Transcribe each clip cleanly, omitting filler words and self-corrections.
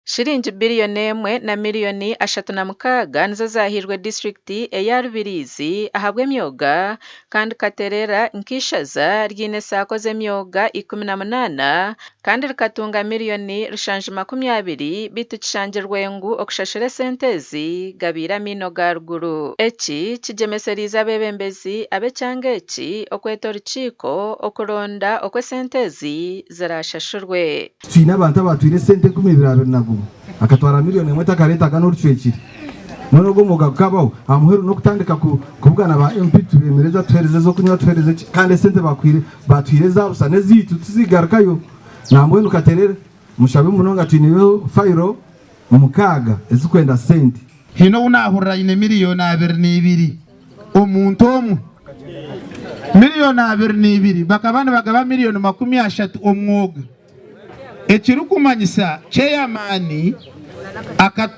Shiringi biriyoni emwe na miriyoni 36 nizo zaahairwe disiturikiti eya Rubirizi ahabw'emyoga kandi Katerera nk'eishaza riine saako z'emyoga 18 kandi rikatunga miriyoni 720 beitu kishangirwe ngu okushashura esente ezi gabaire amaino ga ruguru. Eki kigyemesereize abeebembezi ab'ekyanga eki okweta orukiiko okuronda oku esente ezi ziraashashurwe. Twine abantu abaatwire esente 2021, akatwara miriyoni emwe takareetaga n'orucwekire. Mbwenu ogwo omwoga gukabaho, aha muheru n'okutandika kubugana ba MP tubeemereza tuheereze ez'okunywa tuheereze ki kandi esente bakuhaire baatuhaire eza busha n'ezaitu tizigarukayo. Nambwenu Katerera mushabe munonga twineyo fayiro mukaaga ezirikwenda sente. Haine ou naahurira aine miriyoni 22 omuntu omwe. Miriyoni 22 bakaba nibagaba miriyoni 30 omwoga. Ekirikumanyisa ceyamaani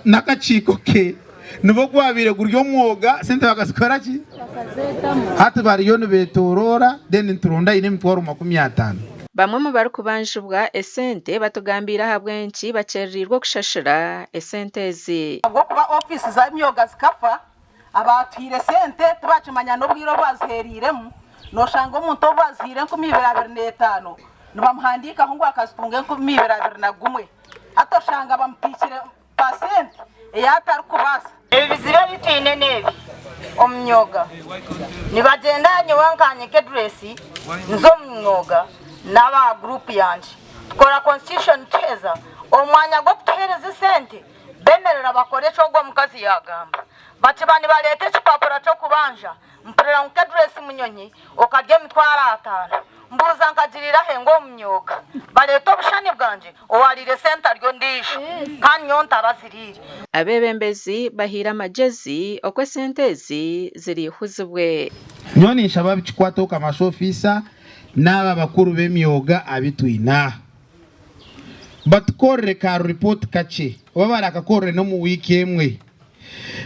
n'akakiiko ke nibo gwabaire guri omwoga sente bakazikora ki? Hati bariyo nibetoroora then nituronda aine emitwaro 50. Bamwe omu barikubanjibwa esente batugambiire ahabw'enki bakyerereirwe okushashura esente ezi. Ahabw'okuba ofiisi z'emyoga zikafa, abaatuhaire sente tibakimanya n'obwire obu baziheereiremu. Nooshanga omuntu obu bazihaire 2025 nibamuhandiikaho ngu akazitunga 2021. Hati oshanga bamupiikire pasenti ei atarikubaasa. Ebizibu ebi twine n'ebi, omu myoga nibagyenda nyowe nkanye nk'eduresi nza omu myoga n'aba guruupu yangye tukora constitution tuheza, omu mwanya gw'okutuheereza esente bemerera bakora eki ogwo omukazi yaagamba. Bakiba nibareeta ekipapura ky'okubanja Mpurira ngu Kedresi Munyonyi okarya emitwaro ataano. Mbuuza nkagirira he ngu omu myooga bareete obushani bwangye owaariire sente ari ondiijo kandi nyowe ntabaziriire. Abeebembezi bahaire amagyezi oku esente ezi ziriihuzibwe. Nyowe ninshaba abikikwataho Kamasha Ofiisa n'aba bakuru b'emyoga abi twine aha batukorere ka ruripoti kakye oba barakakorere n'omu wiiki emwe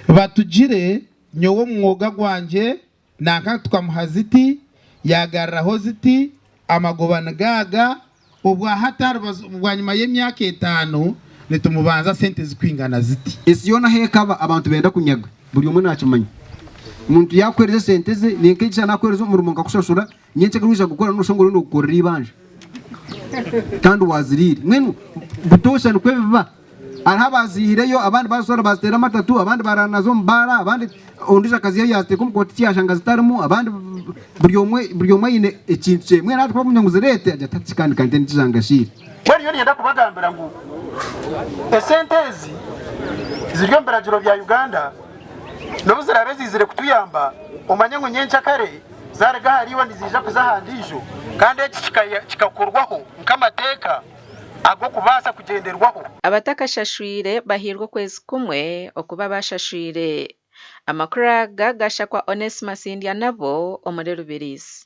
batugire Nyowe omu mwoga gwangye nanka tukamuha ziti, yaagaruraho ziti, amagoba nigo aga, obwa hati bwanyima y'emyaka etaano nitumubanza sente zirikwingana ziti. Ensi yoona ahu ekaba, abantu benda kunyaga. Buri omwe naakimanya. Omuntu yaakuheereza esente ze, ninka naakuheereza omurimo nkakushashura, nyenkya ku orikwija kugukora nooshusha ngu oriyo noogukorera eibanja kandi waaziriire. Mbwenu butoosha nikwo biba. Hariho abaaziihireyo, abandi baazitwara baaziteera amatatu, abandi baaraara nazo omu baara, abandi ondiijo akaziihayo yaaziteeka omu kooti yaashanga zitarimu, abandi buri omwe buri omwe aine ekintu kye. Mbwenu hati ku barikumanya ngu zireete, agira ati hati kandi ka nte nikijangashiire. Mbwenu nyowe niinyenda kubagambira ngu esente ezi ziri omu biragiro bya Uganda, n'obu ziraabe ziizire kutuyamba, omanye ngu nyenkyakare zaaruga ahariiwe niziija kuza aha ndiijo kandi eki kikakorwaho nk'amateeka ag'okubaasa kugyenderwaho. Abatakashashwire bahairwe okwezi kumwe okuba bashashwire. Amakuru aga gashakwa Onesmus Ndyanabo omuri Rubirizi.